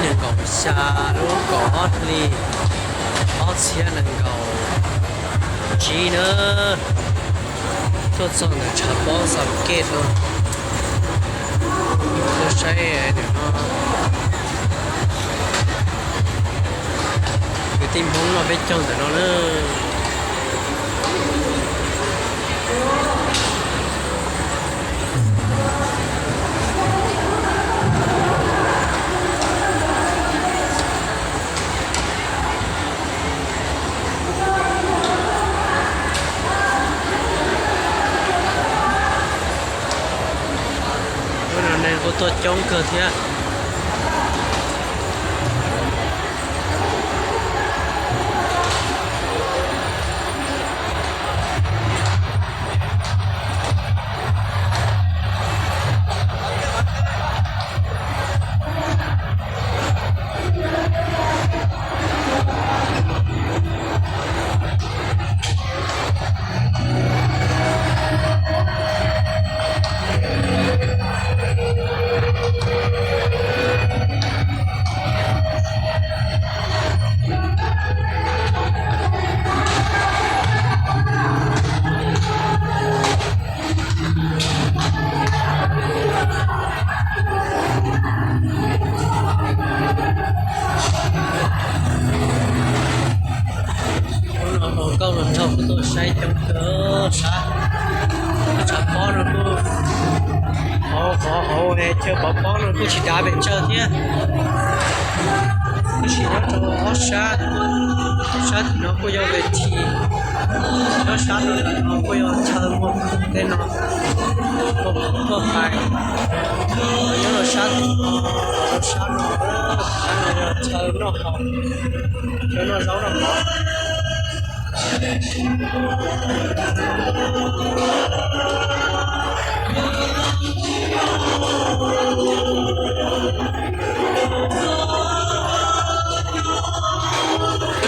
Nees nkaum xya lub kaum ob hli ob txhiab nees nkaum tsib na, tuaj txog ntawm tshav pob Xaus Kej no, tuaj saib nim no kwv tij Hmoob noj peb caug ntawm no na. Hnub no neeg kuj tuaj coob kawg thiab. Hnub no hluas nkauj hluas nraug kuj tuaj saib coob kawg, sab tshav pob no kuj hauv qhov hauv es chaw pov pob no kuj tsis dav pes tsawg thiab. Tab sis nyob rau ob sab, sab tim no kuj yog vej thim, nyob sab no kuj yog chaw muag tej no, muag pais. Nyob rau sab, rau sab no, sab no yog chaw noj haus, chaw noj zaub noj mov. Lub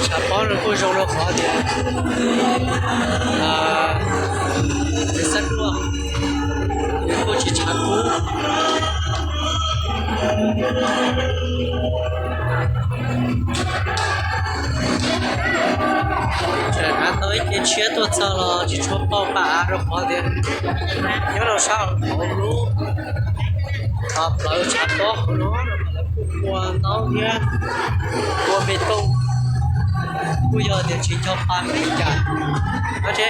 tshav pob no kuj zoo rau qhov tias txiv xab duaj kuj tsis tshav kub. Tseem hnav tau ib ce tshiab tuaj txog los tsis tshua pauj paj av rau qhov tias nyob rau sab hauv lub plawv tshav pob hauv no lawv kuj ua ntaub thiab ua me tooj, kuj yog tias tsis nco pa li cas. Ab tse,